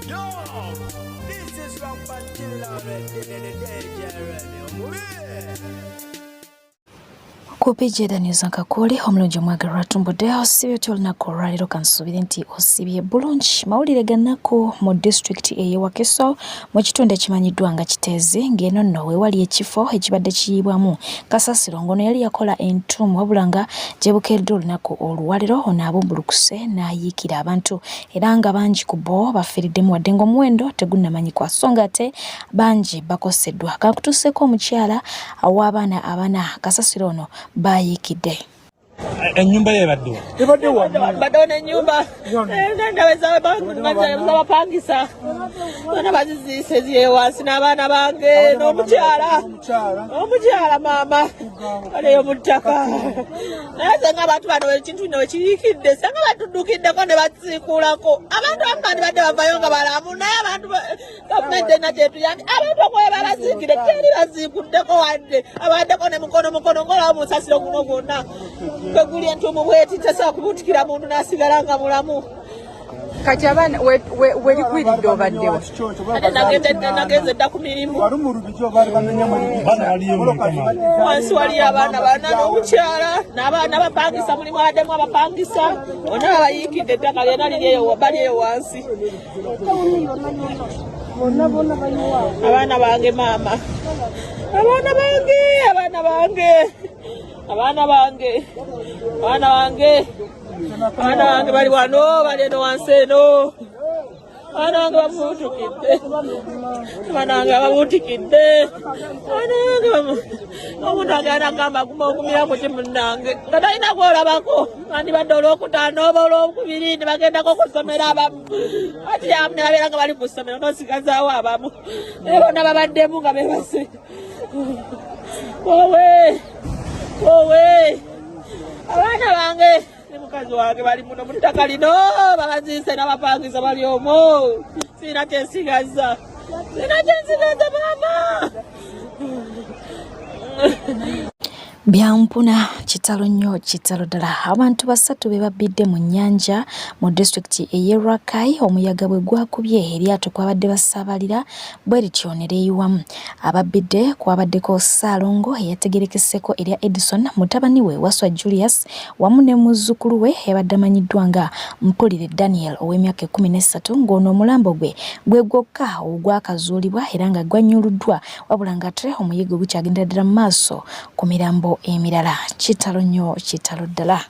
Yo, this is Rampant Killer Remy. Ku PJ Daniel Zankakuli omulungi omwagalwa atumbudde osibye otya olunaku olwaleero kansuubire nti osibye bulungi. Mawulire ga nnaku mu disitulikiti ey'e Wakiso mu kitundu ekimanyiddwa nga Kiteezi ng'eno nno we wali ekifo ekibadde kiyiibwamu kasasiro ng'ono yali yakola entuumu wabula nga gye bukeeredde olunaku olwaleero ono abumbulukuse n'ayiikira abantu era nga bangi ku bo bafiiriddemu wadde ng'omuwendo tegunnamanyikwa so nga ate bangi bakoseddwa. Kankutuuseeko omukyala ow'abaana abana kasasiro ono baayiikidde. Ennyumba ye ebaddewa? Ebadde wano. Baddewo n'ennyumba zabapangisa bona baziziise ziri wansi n'abaana bange n'omukyala omukyala maama baleyo mu ttaka. Naye senga abantu bano ekintu kino wekiyiikidde senga batuddukiddeko ne basiikuulako abantu abamu bandibadde bavayo nga balamu naye abantu gavumenti erina kyetuyambye abantu okuba babaziikire teri baziikuddeko wadde abaddeko ne mukono mukono ng'olaba musasiro guno gwonna kwe guli entuumu bweti tesobola kubuutikira muntu n'asigala nga mulamu. Kati abaana werikwiridde obaddewa? Ate nagenze dda ku mirimu. Wansi waliyo abaana bana n'omukyala n'abaana bapangisa mulimu abaddemu abapangisa bonna babayiikidde ettaka lyonna liri eyo bali eyo wansi. Abaana bange maama, abaana bange, abaana bange, abaana bange, abaana bange, abaana bange bali wano, bali eno wansi eno. Abaana bange babuutukidde, abaana bange babuutikidde, abaana bange omuntu agenda agamba guma ogumira ku ki munnange nga talina gwolabako bandibadde olwokutaano oba olwokubiri ne bagendako ku ssomero abamu ati abamu ne babeera nga bali ku ssomero n'osigazaawo abamu naye bonna babaddemu nga bebase. Wowe wowe, abaana bange ne mukazi wange bali muno mu ttaka lino babaziise n'abapangisa bali omwo. Sirina kyensigaza, sirina kyensigaza maama. Byampuna kitalo nnyo kitalo ddala. Abantu basatu be babbidde mu nnyanja mu disitulikiti ey'e Rakai omuyaga bwe gwakubye eryato kwabadde basaabalira bwe lityo ne leeyiwamu. Ababbidde kwabaddeko Ssaalongo eyategeerekeseko erya Edison, mutabani we Wasswa Julius wamu ne muzzukulu we eyabadde amanyiddwa nga Mpulire Daniel ow'emyaka 13 ng'ono omulambo gwe gwe gwokka ogwakazuulibwa era nga gwannyuluddwa wabula ng'ate omuyiggo gukyagendera ddala mu maaso ku mirambo emirala. Kitalo nnyo kitalo ddala.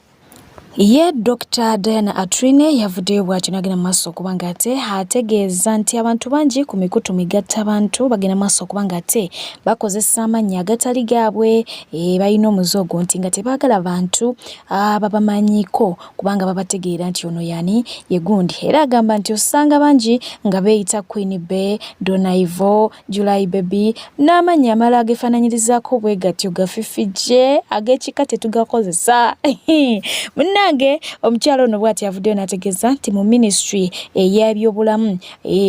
Ye Dr. Diana Atwine yavuddeyo bw'atyo n'agenda mu maaso okuba ng'ate ategeeza nti abantu bangi ku mikutu migattabantu bagenda mu maaso okuba ng'ate bakozesa amannya agatali gaabwe. Balina omuze ogwo nti nga tebaagala bantu ababamanyiiko kubanga babategeera nti ono yaani ye gundi. Era agamba nti osanga bangi nga beeyita Queen Bey, Donaivo, July Baby n'amannya amalala agefaananyirizaako bwe gatyo gafifije ag'ekika tetugakozesa. Munnange omukyala ono bw'ati avuddeyo n'ategeeza nti mu minisitule ey'ebyobulamu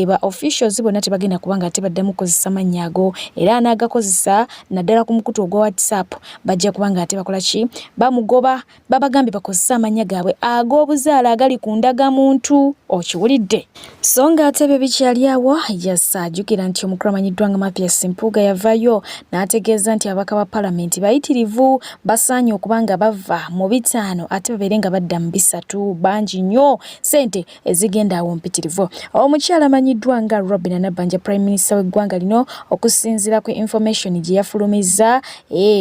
ba officials bonna tebagenda kuba nga tebaddamu kukozesa mannya ago era anaagakozesa naddala ku mukutu ogwa WhatsApp bajja kuba nga ate bakola ki bamugoba. Babagambye bakozese amannya gaabwe ag'obuzaale agali ku ndagamuntu. Okiwulidde? So ng'ate ebyo bikyali awo, yasa ajjukira nti omukulu amanyiddwa nga Mathias Mpuuga yavaayo n'ategeeza nti ababaka ba palamenti bayitirivu basaanye okuba nga bava mu 5 ate babeere nga badda mu 3 bangi nnyo ssente ezigenda awo mpitirivu. Omukyala amanyiddwa nga Robinah Nabbanja Prime Minister w'eggwanga lino okusinziira ku information gye yafulumizza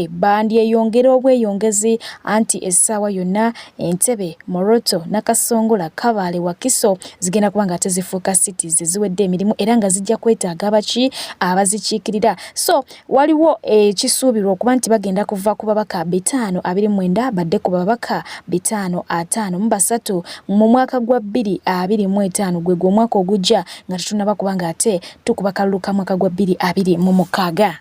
bandyeyongera obweyongezi anti essaawa yonna Entebbe, Moroto, Nakasongola, Kabale, Wakiso zigenda kuba nga ate zifuuka cities eziwedde emirimu era nga zijja kwetaaga abaki abazikiikirira. So waliwo ekisuubirwa okuba nti bagenda kuva ku babaka 529 badde ku babaka 553 mu mwaka gwa 2025 gwe gw'omwaka ogujja nga tetunnaba kuba nga ate tukuba kalulu ka mwaka gwa 2026.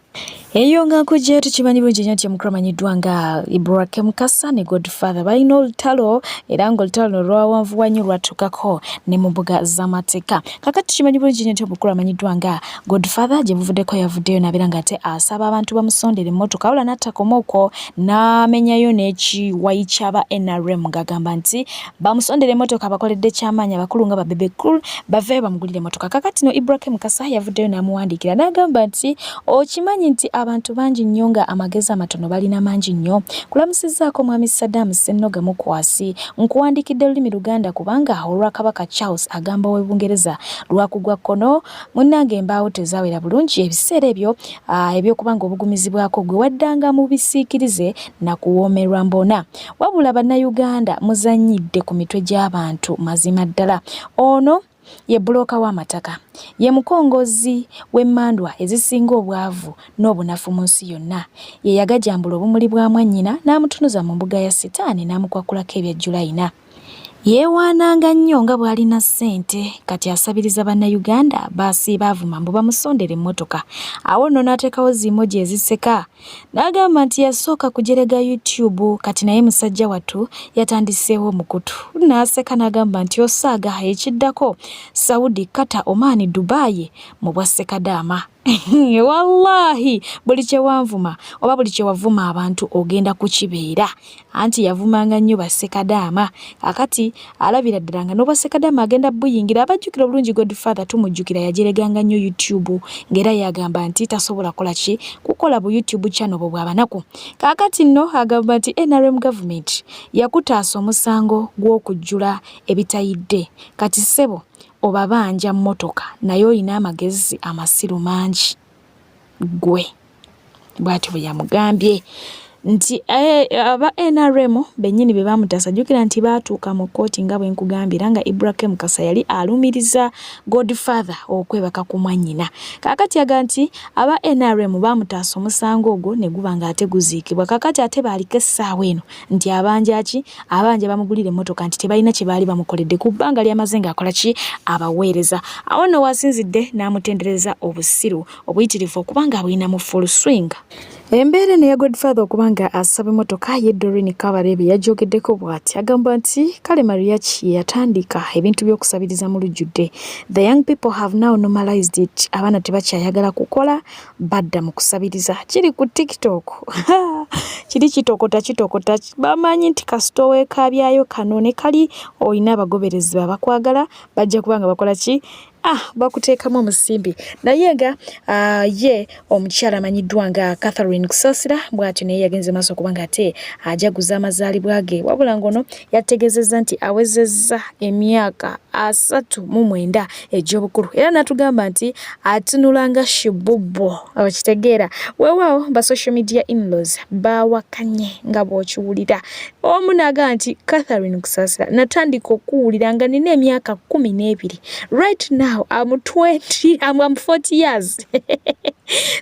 Eyo nga nkujjayo tukimanyi bulungi nnyo nti omukulu amanyiddwa nga Ibrahim Mukasa ne Godfather balina olutalo era ng'olutalo luno lwawanvuwa nnyo lwatuukako ne mu mbuga z'amateeka. Kaakati tukimanyi bulungi nnyo nti omukulu amanyiddwa nga Godfather gye buvuddeko yavuddeyo n'abeera ng'ate asaba abantu bamusondere emmotoka wabula n'atakoma okwo n'amenyayo n'ekiwayi ky'aba NRM ng'agamba nti bamusondere emmotoka abakoledde kyamaanyi abakulu nga ba Bebe Cool baveeyo bamugulire emmotoka. Kakati no Ibrahim Mukasa yavuddeyo n'amuwandiikira n'agamba nti okimanyi nti abantu bangi nnyo nga amagezi amatono balina mangi nnyo. Kulamusizzaako Mwami Saddam Ssennoga Mukwasi. Nkuwandiikidde lulimi Luganda kubanga olwa Kabaka Charles agamba ow'e Bungereza lwakugwa kkono. Munnange embaawo tezaawera bulungi ebiseera ebyo eby'okuba nga obugumizibwako gwe waddanga mu bisiikirize na kuwoomerwa mbona. Wabula Bannayuganda muzannyidde ku mitwe gy'abantu mazima ddala. Ono ye bbulooka w'amataka. Ye mukongozzi w'emmandwa ezisinga obwavu n'obunafu mu nsi yonna. Ye yagajambula obumuli bwa mwannyina n'amutunuza mu mbuga ya sitaani n'amukwakkulako ebya Julayina. Yeewaananga nnyo nga bw'alina ssente kati asabiriza Bannayuganda b'asiiba avuma mbu bamusondere emmotoka. Awo nno n'ateekawo zi emoji eziseka n'agamba nti yasooka kujerega YouTube kati naye musajja wattu yatandiseewo omukutu. N'aseka n'agamba nti osaaga ekiddako Saudi, Qatar, Oman, Dubai mu bwa Ssekadaama. Wallahi buli kye wanvuma oba buli kye wavuma abantu ogenda kukibeera. Anti yavumanga nnyo bassekadaama kakati alabira ddala nga n'obwassekadaama agenda buyingira. Abajjukira obulungi Godfather tumujjukira yajereganga nnyo YouTube ng'era yagamba nti tasobola kukola ki kukola bu YouTube channel bwo bwabanaku. Kakati nno agamba nti NRM government yakutaasa omusango gw'okujjula ebitayidde kati ssebo obabanja mmotoka naye olina amagezi amasiru mangi ggwe. Bw'atyo bwe yamugambye nti eh, aba NRM bennyini be baamutaasa. Jjukira nti baatuuka mu kkooti nga bwe nkugambye era nga Ibrahim Mukasa yali alumiriza Godfather okwebaka ku mwannyina. Kaakati aga nti aba NRM baamutaasa omusango ogwo ne guba ng'ate guziikibwa. Kaakati ate baaliko essaawa eno nti abanja ki abanja bamugulira emmotoka nti tebalina kye baali bamukoledde ku bbanga ly'amaze ng'akola ki abaweereza. Awo nno w'asinzidde n'amutendereza obusiru obuyitirivu okuba nga abulina mu full swing. Embeera eno eya Godfather okuba nga asaba emmotoka ye Doreen Kabareebe yagyogeddeko bw'ati agamba nti kale Mariachi ye yatandika ebintu by'okusabiriza mu lujjudde. The young people have now normalized it. Abaana tebakyayagala kukola badda mu kusabiriza. Kiri ku TikTok kiri kitokota kitokota bamanyi nti kasita oweekaabyayo kano ne kali olina abagoberezi babakwagala bajja kuba nga bakola ki ah bakuteekamu omusimbi naye nga uh, ye omukyala amanyiddwa nga Catherine Kusasira bw'atyo naye yagenze maaso okuba nga ate ajaguza amazaalibwa ge wabula ng'ono yategeezezza nti awezezza emyaka 39 egy'obukulu era n'atugamba nti atunula nga shibubbo okitegeera weewaawo ba social media inlaws baawakanye nga bw'okiwulira Omu n'agamba nti Catherine Kusasira natandika okuwulira nga nina emyaka 12 right now I'm 20 I'm, I'm 40 years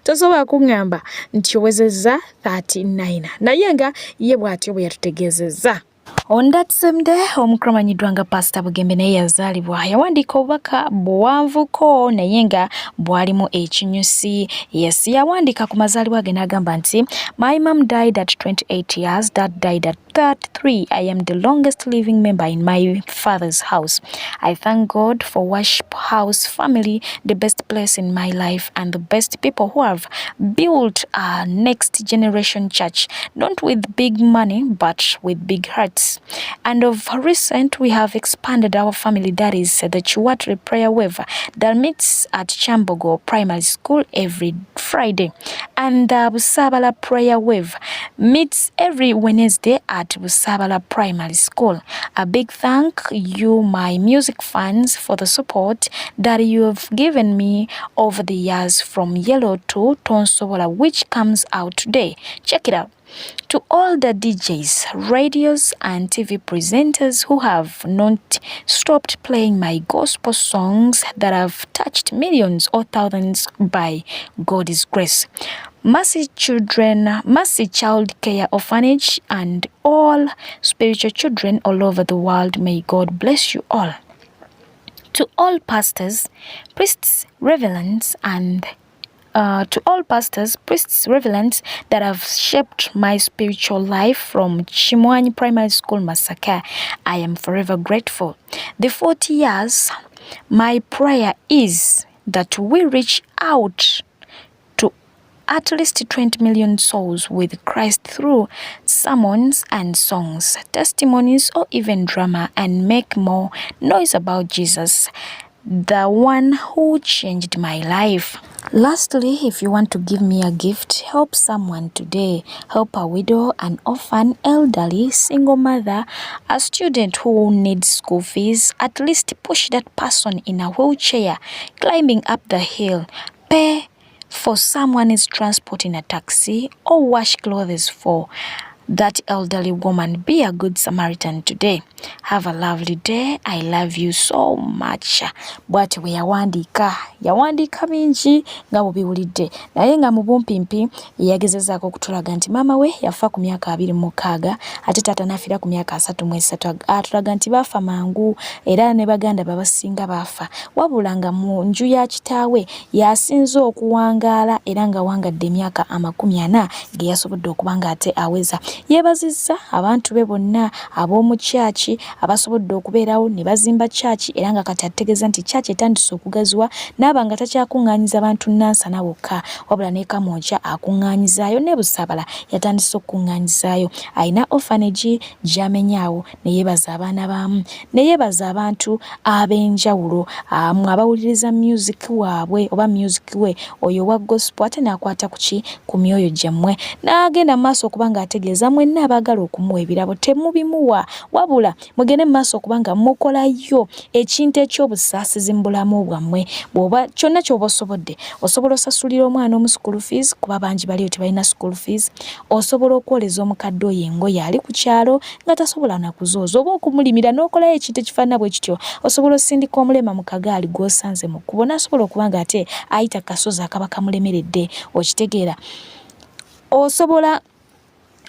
tosobola kuŋŋamba nti owezezza 39 naye nga ye bw'atyo bwe yatutegeezezza. On that same day, omukulu amanyiddwa nga Pasita Bugembe naye yazaalibwa. Yawandiika obubaka buwanvuko naye nga bwalimu ekinyusi. Yes, yawandiika ku mazaalibwa ge n'agamba nti My mom died at 28 years, dad died at 33. I am the longest living member in my father's house. I thank God for Worship House family, the best place in my life and the best people who have built a next generation church, not with big money but with big hearts. And of recent, we have expanded our family, that is the Chiwatri Prayer Wave that meets at Chambogo Primary School every Friday. And the Busabala Prayer Wave meets every Wednesday at Busabala Primary School. A big thank you, my music fans, for the support that you have given me over the years from Yellow to Tonsobola, which comes out today. Check it out. To all the DJs, radios, and TV presenters who have not stopped playing my gospel songs that have touched millions or thousands by God's grace. Mercy Children, Mercy Child Care Orphanage, and all spiritual children all over the world, may God bless you all. To all pastors, priests, reverends, and To all pastors, priests, reverends that have shaped my spiritual life from Chimwanyi Primary School, Masaka, I am forever grateful. The 40 years, my prayer is that we reach out to at least 20 million souls with Christ through sermons and songs, testimonies, or even drama, and make more noise about Jesus, the one who changed my life. Lastly, if you want to give me a gift, help someone today. Help a widow, an orphan, elderly, single mother, a student who needs school fees. At least push that person in a wheelchair climbing up the hill. Pay for someone's transport in a taxi or wash clothes for that elderly woman. Be a good Samaritan today. Have a lovely day. I love you so much. Bw'atyo bwe yawandiika. Yawandiika bingi nga bw'obiwulidde, naye nga mu bumpimpi yagezezaako okutulaga nti maama we yafa ku myaka 26 ate taata n'afiira ku myaka 33. Atulaga nti baafa mangu era ne baganda be abasinga baafa, wabula nga mu nju ya kitaawe y'asinze okuwangaala era ng'awangadde emyaka 40 ge yasobodde okuba ng'ate aweza. Yeebazizza abantu be bonna ab'omu kyaki abasobodde okubeerawo ne bazimba kyaki, era nga kati ategeeza nti kyaki etandise okugaziwa n'aba nga takyakuŋŋaanyiza bantu Nansana wokka, wabula ne Kamwokya akuŋŋaanyizaayo ne Busaabala yatandise okukuŋŋaanyizaayo. Alina orphanage gy'amenyaawo ne yeebaza abaana baamu, ne yeebaza abantu ab'enjawulo abawuliriza music waabwe oba music we oyo owa gospel, ate n'akwata ku ki ku myoyo gyammwe, n'agenda mu maaso okuba ng'ategeeza mwenna abaagala okumuwa ebirabo temubimuwa, wabula mugende mu maaso okuba nga mukolayo ekintu eky'obusaasizi mu bulamu bwammwe. Bw'oba kyonna ky'oba osobodde, osobola osasulira omwana omu school fees, kuba bangi baliyo tebalina school fees, osobola okwoleza omukadde oyo engoye ali ku kyalo nga tasobola na kuzooza, oba okumulimira n'okolayo ekintu ekifaanana bwe kityo. Osobola osindika omulema mu kagaali gw'osanze mu kkubo n'asobola okuba nga ate ayita kasozi akaba kamulemeredde, okitegeera. Osobola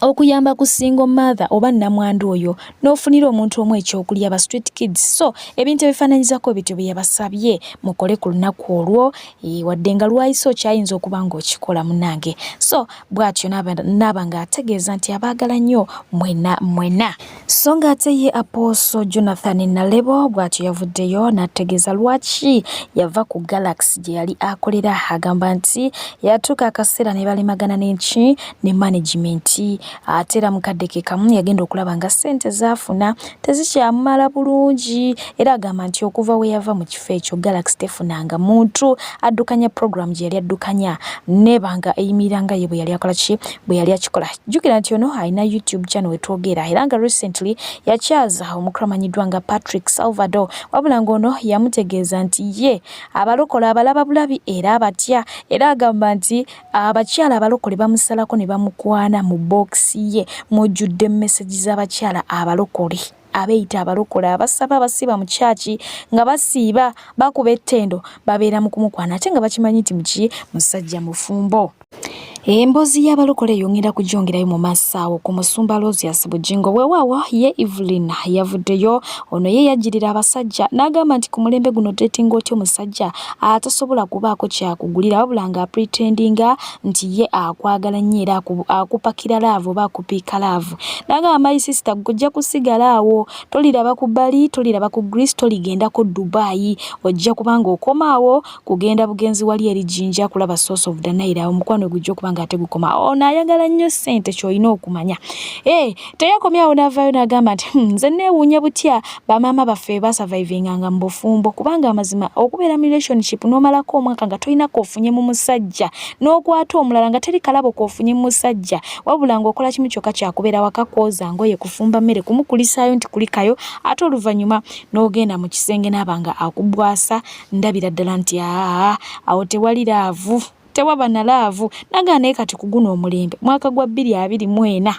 okuyamba ku single mother oba nnamwandu oyo n'ofunira omuntu omu ekyokulya, ba street kids. So ebintu ebifaananyizako bityo bye yabasabye mukole ku lunaku olwo, wadde nga lwayise okyayinza okuba ng'okikola munnange. So bw'atyo n'aba ng'ategeeza nti abaagala nnyo mwena mwena. So ng'ate ye Apostle Jonathan Nalebo bw'atyo yavuddeyo n'ategeeza lwaki yava ku Galaxy gye yali akolera. Agamba nti yatuuka akaseera ne balemagana n'enki ne management, ate era mu kadde ke kamu yagenda okulaba nga ssente zaafuna tezikyamumala bulungi, era agamba nti okuva we yava mu kifo ekyo Galaxy tefunanga muntu addukanya program gye yali addukanya neba nga eyimirira nga ye bwe yali akola ki bwe yali akikola. Jjukira nti ono alina YouTube channel wetwogera, era nga recently yakyaza omukulu amanyiddwa nga Patrick Salvador, wabula ng'ono yamutegeeza nti ye abalokole abalaba bulabi era abatya, era agamba nti abakyala abalokole bamusalako ne bamukwana mu bookisi ye mujjudde message z'abakyala abalokole abeeyita abalokole abasaba abasiiba mu kyaki nga basiiba bakuba ettendo babeera mu kumukwana ate nga bakimanyi nti muki musajja mufumbo. Emboozi y'abalokole eyongera kugyongerayo mu maaso awo ku musumba Aloysius Bugingo. Weewaawo ye Evelyn yavuddeyo, ono ye yajjirira abasajja n'agamba nti ku mulembe guno datinga otya omusajja atasobola kubaako kyakugulira, wabula nga apretendinga nti ye akwagala nnyo era akupakira laavu oba akupiika laavu. N'agamba my sister ojja kusigala awo, toliraba ku Bali, toliraba ku Greece, toligendako Dubai, ojja kubanga okoma awo kugenda bugenzi wali eri Jinja kulaba source of the Nile, awo omukwano gujja okuba nga ate gukoma. Ono ayagala nnyo ssente, ky'olina okumanya. Teyakomye awo n'avaayo n'agamba nti nze neewuunya butya bamaama baffe basurvivinganga mu bufumbo, kubanga amazima okubeera mu relationship n'omalako omwaka nga tolina k'ofunye mu musajja, n'okwata omulala nga teri kalabo k'ofunye mu musajja, wabula ng'okola kimu kyokka kyakubeera waka kwoza ngoye, kufumba mmere, kumukulisaayo nti kulikayo, ate oluvannyuma n'ogenda mu kisenge n'aba nga akubwasa. Ndabira ddala nti aa awo tewali laavu, tewaba na laavu. Nagamba naye kati ku guno omulembe mwaka gwa 2024,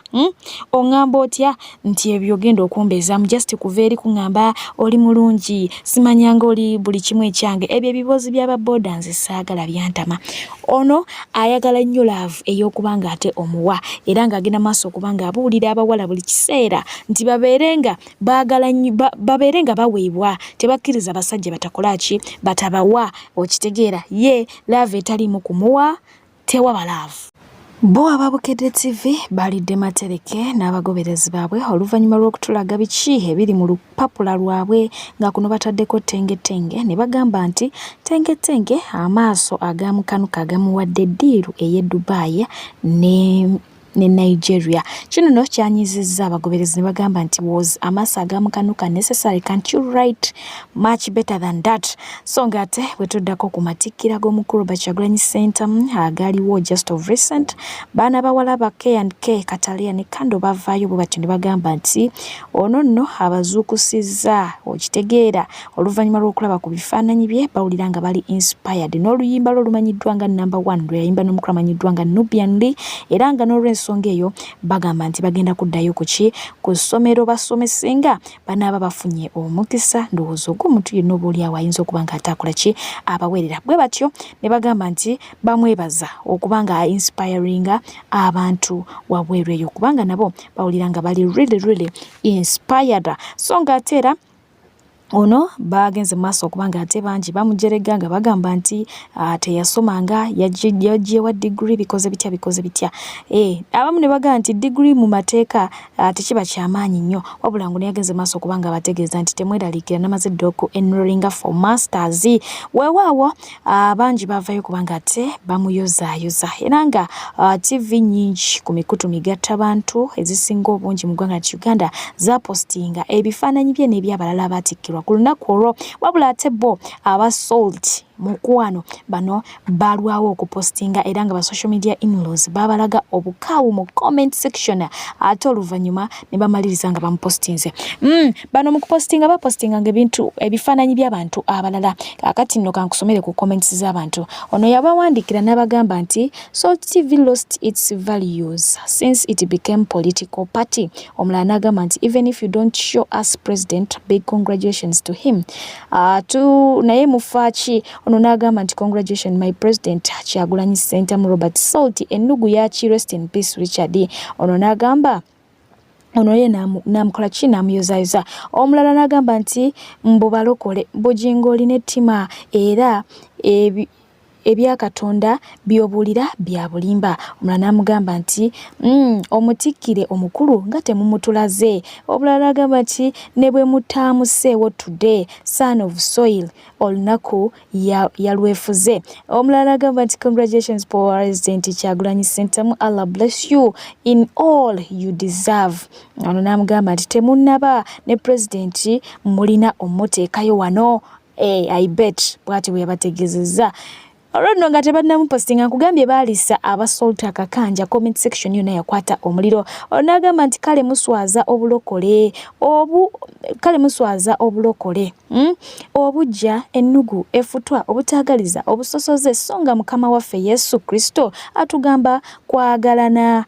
oŋŋamba otya nti ebyo ogenda okumbeezaamu just kuva eri kuŋŋamba oli mulungi, simanyanga oli buli kimu ekyange. Ebyo ebiboozi by'ababooda nze saagala, byantama. Ono ayagala nnyo laavu ey'okuba nga ate omuwa, era ng'agenda maaso okuba nga abuulira abawala buli kiseera nti babeere nga baagala nnyo, babeere nga baweebwa, tebakkiriza basajja batakola ki batabawa, okitegeera. Ye laavu etaliimu kumuwa. omuwa tewaba laavu. Bo aba Bukedde TV balidde matereke n'abagoberezi baabwe oluvannyuma lw'okutulaga biki ebiri mu lupapula lwabwe nga kuno bataddeko ttengettenge ne bagamba nti ttengettenge amaaso aga mukanuka gamuwadde ddiiru ey'e Dubai ne ne Nigeria. Kino no kyanyizizza abagoberezi ne bagamba nti was amaaso agamukanuka necessary can't you write much better than that. So nga ate bwe tuddako ku matikkira g'omukulu Robert Kyagulanyi Ssentamu agaliwo just of recent, baana bawala ba K&K Kataleya ne Kando bavaayo bwe batyo ne bagamba nti ono nno abazuukusizza okitegeera oluvannyuma lw'okulaba ku bifaananyi bye bawulira nga bali inspired n'oluyimba lwe olumanyiddwa nga number one lwe yayimba n'omukulu amanyiddwa nga Nubian Li era nga n'olw'ensonga eyo bagamba nti bagenda kuddayo ku ki ku ssomero basome singa banaaba bafunye omukisa ndowooza ogw'omuntu yenna oba oli awo ayinza okuba nga ataakola ki abaweerera bwe batyo ne bagamba nti bamwebaza okuba nga inspiringa abantu wabweru eyo kubanga nabo bawulira nga bali really really inspired so nga ate era ono bagenze maaso okuba nga ate bangi bamujerega nga bagamba nti teyasomanga yaggyewa diguli bikoze bitya bikoze bitya eh, abamu ne bagamba nti diguli mu mateeka tekiba kyamaanyi nnyo wabula ngo neyagenze maaso okuba nga abategeeza nti temweraliikira namaze dda oku enrollinga for masters weewaawo bangi bavayo kubanga ate bamuyozaayoza era nga tv nyingi ku mikutu migatta bantu ezisinga obungi mu ggwanga nti Uganda zapostinga ebifaananyi bye n'ebyabalala abaatikkirwa ku lunaku olwo wabula ate bo aba Salt mukwano bano balwawo okupostinga era nga ba social media inlaws babalaga obukaawu mu comment section ate oluvannyuma ne bamaliriza nga bamupostinze. Bano mu kupostinga bapostinga nga ebintu ebifaananyi by'abantu abalala. Kaakati nno kankusomere ku comments z'abantu. Ono yabawandiikira n'abagamba nti Salt TV lost its values since it became political party. Omulala n'agamba nti even if you don't show us president, big congratulations to him. Tu naye mufaaki ono n'agamba nti congratulations my president Kyagulanyi Ssentamu Robert Salt ennugu yaki rest in peace Richard. Ono n'agamba ono ye n'amukola ki n'amuyozayoza. Omulala n'agamba nti mbu balokole Bugingo olina ettima era ebya Katonda by'obuulira bya bulimba. Omulala n'amugamba nti omutikkire omukulu nga temumutulaze. Omulala n'agamba nti ne bwe mutaamuseewo today son of soil olunaku yalwefuze. Omulala n'agamba nti congratulations President Kyagulanyi Ssentamu Allah bless you in all you deserve. Ono n'amugamba nti temunnaba ne president mulina omuteekayo wano. I bet bw'ati bwe yabategeezezza. Olwo nno nga tebannamupostinga nkugambye baalisa aba Salt akakanja comment section yonna yakwata omuliro. Ono n'agamba nti kale muswaza obulokole obu kale muswaza obulokole Obuggya, ennugu, effutwa, obutaagaliza, obusosoze so nga Mukama waffe Yesu Kristo atugamba kwagalana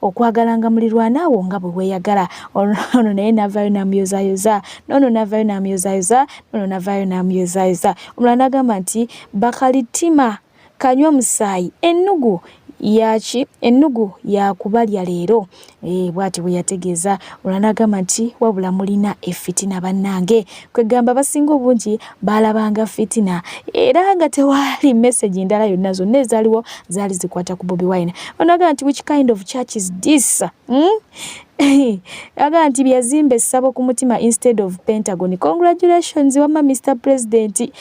okwagalanga mulirwana wo nga bwe weeyagala. Ono naye n'avaayo n'amuyozaayoza, n'ono n'avaayo n'amuyozaayoza, n'ono n'avaayo n'amuyozaayoza. Omulala n'agamba nti bakalitima kanywa musaayi ennugu yaki ennugu yakubalya leero bw'ati bwe yategeeza. Olwo n'agamba nti wabula mulina effitina bannange kwegamba abasinga obungi baalabanga fitina era nga tewaali message ndala yonna zonna ezaaliwo zaali zikwata ku Bobi Wine. Ono agamba nti which kind of church is this? Agamba nti byazimba essabo ku mutima instead of Pentagon. Congratulations wamma Mr President.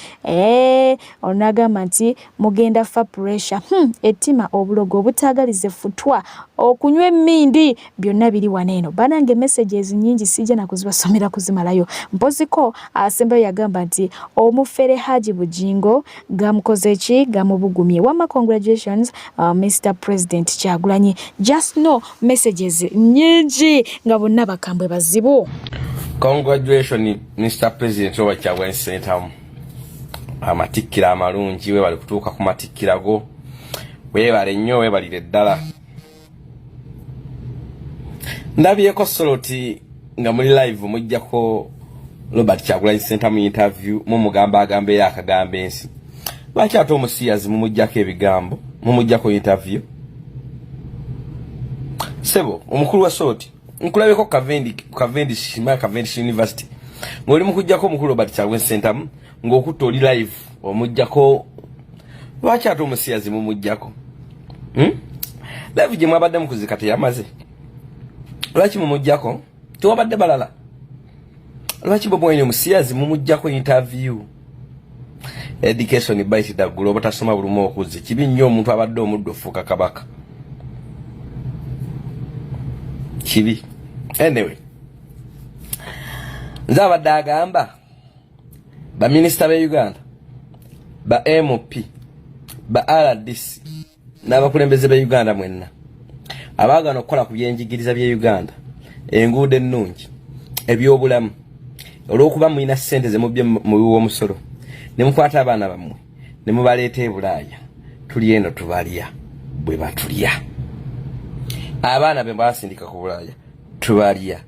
Ono n'agamba nti mugenda fa pressure. Ettima, obulogo, obutaagaliza, effutwa, okunywa emmindi byonna biri wano eno. Bannange messages nnyingi sijja na kuzibasomera kuzimalayo. Mpoziko asembayo yagamba nti omufere Haji Bugingo gamukoze ki gamubugumye. Wamma congratulations Mr President Kyagulanyi. Just know messages nnyingi nga bonna bakambwe bazibu. Congratulations Mr President Robert Kyagulanyi Ssentamu. Amatikkira amalungi weebale kutuuka ku matikkira go. Weebale nnyo weebalire ddala. Ndabyeko Salt nga muli live mujjako Robert Kyagulanyi Ssentamu interview mumugamba agamba era akagamba ensi. Lwaki ate omusiyazi mumuggyako ebigambo mumuggyako interview? Sebo omukulu wa Salt nkulabeko Cavendish, Cavendish University ng'oli mu kuggyako omukulu Robert Kyagulanyi Ssentamu ng'okutta oli live omuggyako. Lwaki ate omusiyazi mumuggyako? Live gye mwabadde mukuzika teyamaze. Lwaki mumuggyako? Tewabadde balala. Lwaki Bobi Wine omusiyazi mumuggyako interview? Education bite daggulu obutasoma bulumu okuzzi kibi nnyo omuntu abadde omuddu ofuuka kabaka kibi. Anyway, nze abadde agamba baminisita b'e Uganda, ba MP, ba RDC n'abakulembeze b'e Uganda mwenna abaagana okukola ku byenjigiriza by'e Uganda, enguudo ennungi, ebyobulamu, olw'okuba mulina ssente ze mubbye mu w'omusolo ne mukwata abaana bammwe ne mubaleeta e Bulaaya, tuli eno tubalya bwe batulya. Abaana be basindika ku Bulaaya tubalya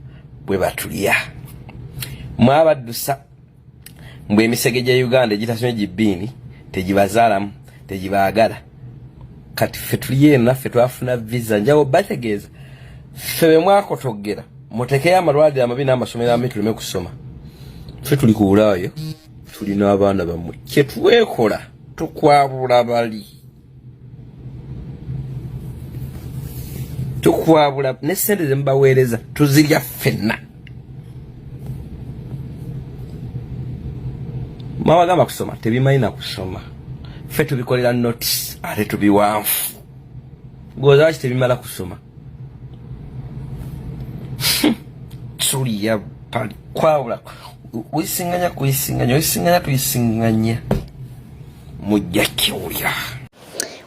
bwe batulya. Mwabaddusa mbu emisege gya Uganda egitasomye gibbiini tegibazaalamu, tegibaagala. Kati ffe tuli eno naffe twafuna visa. Njawo bategeeza ffe be mwakotoggera mutekeyo amalwaliro amabi n'amasomero amabi tuleme kusoma. Ffe tuli ku Bulaaya, tulina abaana bammwe, kye twekola tukwabula bali tukwabula ne sente zemubaweereza tuzirya ffenna. Mwabagamba kusoma tebimanyi na kusoma, ffe tubikolera notice ate tubiwanfu. Goza lwaki tebimala kusoma? Tulya pali kwawula kuyisinganya kuyisinganya oyisinganya tuyisinganya mujja kiwulira.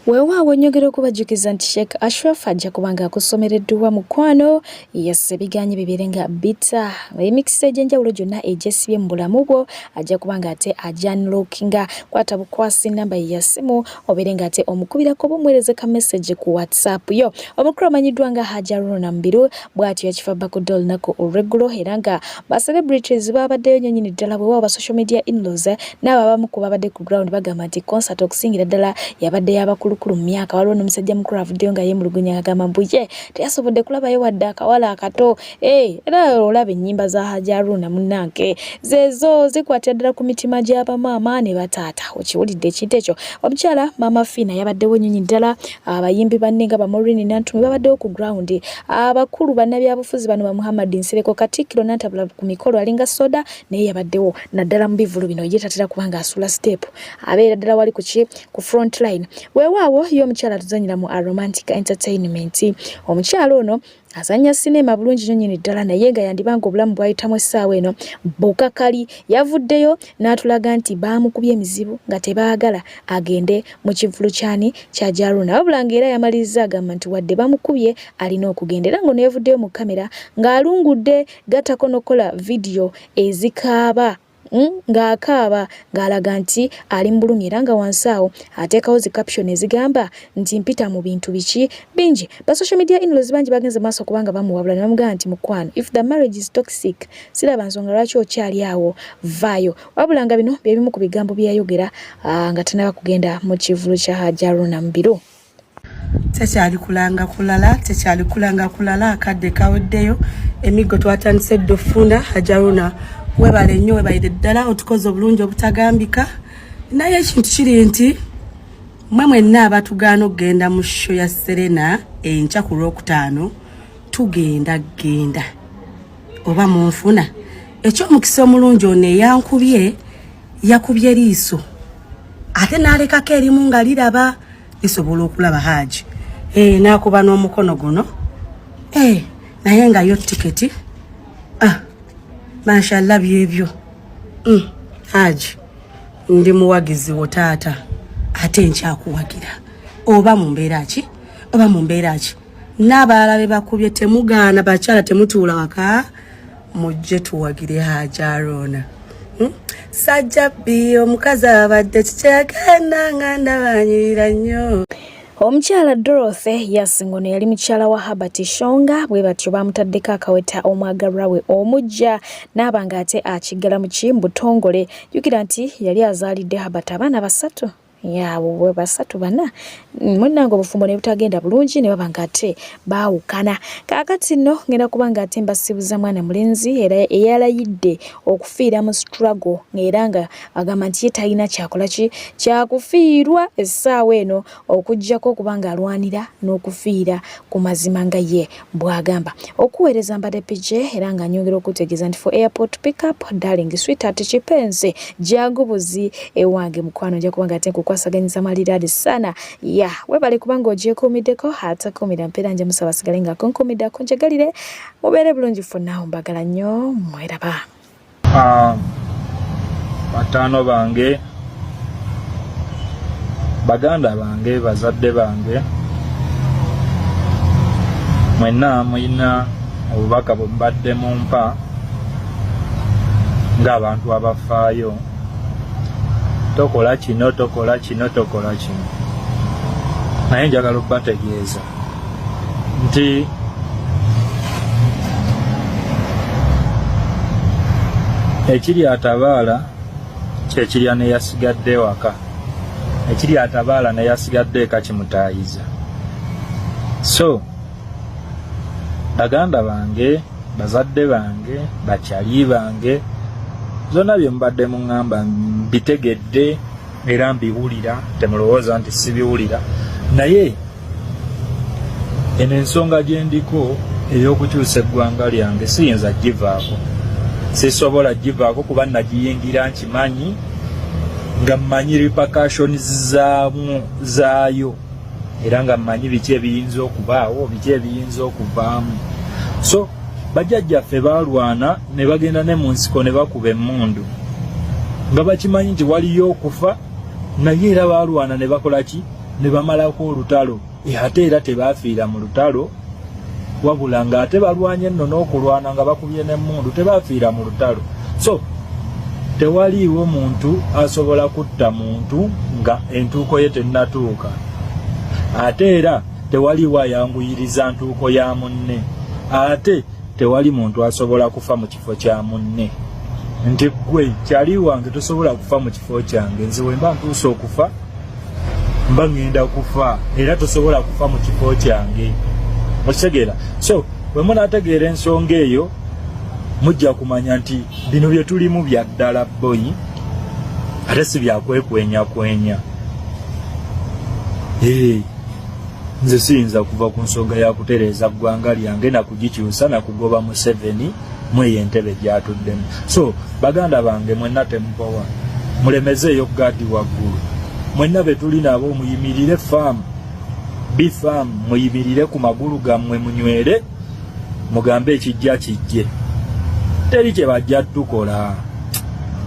Weewaawo nyongera okubajjukiza nti Sheikh Ashraf ajja kuba nga akusomera edduwa mukwano yes ebiganye bibeere nga bita emikisa egy'enjawulo gyonna egyesibye mu bulamu bwo ajja kuba nga ate ajanlookinga kwata bukwasi namba ye ya ssimu obeere nga ate omukubirako oba omuweereze ka message ku WhatsApp yo. Omukulu amanyiddwa nga Hajj Haruna Mubiru bw'atyo yakifa bakudde olunaku olw'eggulo era nga ba celebrities babaddeyo nnyo nnyini ddala bwe ba social media in-laws n'abo abamu ku babadde ku ground bagamba nti concert okusingira ddala yabadde y'abakulukulu mu myaka. Waliwo n'omusajja mukulu avuddeyo nga yeemulugunya ng'agamba mbu ye teyasobodde kulabayo wadde akawala akato. Era olaba ennyimba za Hajj Haruna munnange zezo zikwatira ddala ku mitima gy'abamaama ne bataata. Okiwulidde ekintu ekyo? Omukyala Maama Fiina yabaddewo nnyini ddala, abayimbi banne nga ba Maureen Nantume babaddewo ku ground, abakulu bannabyabufuzi bano ba Muhammad Nsereko, Katikkiro Nantabula ku mikolo alinga soda naye yabaddewo naddala mu bivvulu bino ye tatera kuba ng'asuula step, abeera ddala wali ku ki ku front line. Weewaawo ye omukyala atuzannyira mu Aromantic Entertainment. Omukyala ono azannya sinema bulungi nnyo nnyini ddala naye nga yandiba nga obulamu bw'ayitamu essaawa eno bukakali. Yavuddeyo n'atulaga nti baamukubye emizibu nga tebaagala agende mu kivvulu ky'ani kya Jaruna, wabula ng'era yamalirizza agamba nti wadde bamukubye alina okugenda, era ng'ono yavuddeyo mu kkamera ng'alungudde gattako n'okukola vidiyo ezikaaba ng'akaaba ng'alaga nti ali mu bulumi era nga wansi awo ateekawo zi caption ezigamba nti mpita mu bintu biki bingi. Ba social media in-laws bangi bagenze maaso kubanga bamuwabula ne bamugamba nti mukwano, if the marriage is toxic, siraba nsonga lwaki okyali awo, vaayo. Wabula nga bino bye bimu ku bigambo bye yayogera nga tannaba kugenda mu kivvulu kya Hajj Haruna Mubiru. Tekyali kulanga kulala, tekyali kulanga kulala, akadde kaweddeyo, emiggo twatandise dda ofuna. Hajj Haruna webale nnyo, webalire ddala, otukoze obulungi obutagambika. Naye ekintu kiri nti mwe mwenna abatugaana okugenda mu show ya Serena enkya ku Lwokutaano, tugenda genda oba munfuna. Ekyomukisa omulungi ono eyankubye yakubye liiso ate n'alekako erimu nga liraba lisobola okulaba Haji n'akuba n'omukono guno naye nga yo tiketi mashallah byebyo. Haji ndi muwagizi wo taata, ate nkyakuwagira oba mu mbeera ki oba mu mbeera ki. N'abalala be bakubye temugaana, bakyala temutuula waka, mujje tuwagire Hajj Haruna. Sajjabbi omukazi abadde kikyagenda nga ndabanyirira nnyo. Omukyala Dorothy Yasinga ono yali mukyala wa Herbert Shonga, bwe batyo baamutaddeko akaweta omwagalwa we omujja n'aba ng'ate akiggala mu ki mu butongole. Jjukira nti yali azaalidde Herbert abaana 3. Abo bwe basatu bana munnange obufumbo ne butagenda bulungi ne baba nga ate baawukana. Kaakati nno ngenda kuba nga ate mbasibuza mwana mulenzi era eyalayidde okufiira mu struggle era nga agamba nti ye talina kyakola ki kyakufiirwa essaawa eno okuggyako okuba nga alwanira n'okufiira ku mazima nga ye bw'agamba. Okuweereza mbadde PJ era nga nyongera okutegeeza nti for airport pickup darling sweetheart kipenzi jangu buzi ewange mukwano nja kuba nga ate nkukwasaganyiza maliraadi sana ya webale kubanga ogyekuumiddeko atakuumira mpeera nja musaba asigale nga akunkuumiddeko njagalire mubeere bulungi for now mbagala nnyo mweraba. Bataano bange, baganda bange, bazadde bange, mwenna mulina obubaka bwe mubadde mumpa ng'abantu abafaayo, tokola kino, tokola kino, tokola kino, naye njagala okubategeeza nti ekiri atabaala kyekirya neyasigadde ewaka, ekiri atabaala neyasigadde eka kimutaayiza. So baganda bange, bazadde bange, bakyali bange, zonna bye mubadde muŋŋamba mbitegedde era mbiwulira, temulowooza nti sibiwulira, naye eno ensonga gye ndiko ey'okukyusa eggwanga lyange siyinza givaako, sisobola givaako kuba nagiyingira nkimanyi nga mmanyi repercussions zaamu zaayo era nga mmanyi biki ebiyinza okubaawo, biki ebiyinza okuvaamu. So bajjajjaffe baalwana ne bagenda ne mu nsiko ne bakuba emmundu nga bakimanyi nti waliyo okufa, naye era baalwana ne bakola ki, ne bamalako olutalo. Ate era tebaafiira mu lutalo, wabula ng'ate balwanye nno n'okulwana nga bakubye n'emmundu, tebaafiira mu lutalo. So tewaliiwo muntu asobola kutta muntu nga entuuko ye tennatuuka, ate era tewaliiwo ayanguyiriza ntuuko ya munne, ate tewali muntu asobola kufa mu kifo kya munne. Nti ggwe kyali wange tosobola kufa mu kifo kyange, nze bwe mba ntuuse okufa mba ŋŋenda kufa, era tosobola kufa mu kifo kyange. Okitegeera? So bwe munaategeera ensonga eyo mujja kumanya nti bino bye tulimu bya ddala boyi, ate si bya kwekwenyakwenya. Nze siyinza kuva ku nsonga ya kutereeza ggwanga lyange na kugikyusa na kugoba Museveni mweyo entebe gy'atuddemu. So baganda bange mwenna temupowa, mulemezeeyo gaadi waggulu, mwenna be tuli nabo muyimirire faamu bi faamu, muyimirire ku magulu gammwe, munywere, mugambe ekijja kijje, teri kye bajja tukola,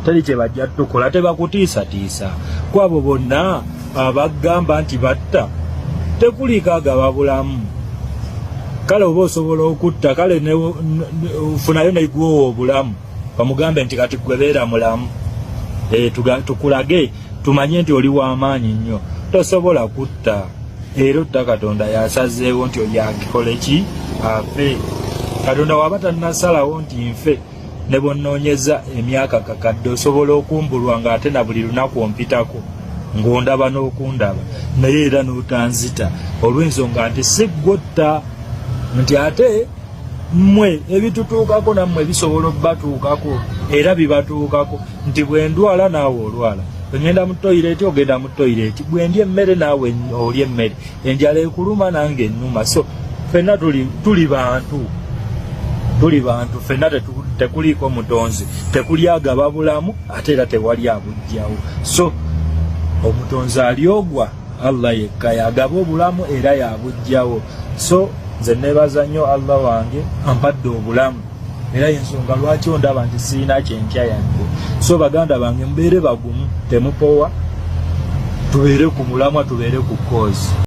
teri kye bajja tukola, tebakutiisatiisa kwabo bonna abagamba nti batta, tekuliiko agaba bulamu. Kale oba osobola okutta, kale funayo negwowa obulamu, bamugambe nti kati gwe beera mulamu, tukulage tumanye nti oli w'amaanyi nnyo. Tosobola kutta, era otta Katonda yasazeewo nti oyo akikole ki, afe. Katonda waba tannasalawo nti nfe, ne bwonnoonyeza emyaka kakadde osobola okumbulwa ng'ate na buli lunaku ompitako ng'ondaba n'okundaba, naye era n'otanzita olw'ensonga nti si ggwotta, nti ate mmwe ebitutuukako nammwe bisobola obbatuukako era bibatuukako, nti bwe ndwala naawe olwala, bwe ngenda mu toyireeti ogenda mu toyireeti, bwe ndya emmere naawe olya emmere, enjala ekuluma nange ennuma. So ffenna tuli bantu, tuli bantu ffenna, tekuliiko mutonzi, tekuli agaba bulamu ate era tewali abujjawo. So omutonzi alyogwa Allah yekka yagaba obulamu era yabujjawo. So nze nebaza nnyo Allah wange ampadde obulamu, era yensonga lwaki ondaba nti sirina kyentya yadde. So baganda bange mubeere bagumu, temupowa, tubeere ku mulamwa, tubeere ku koozi.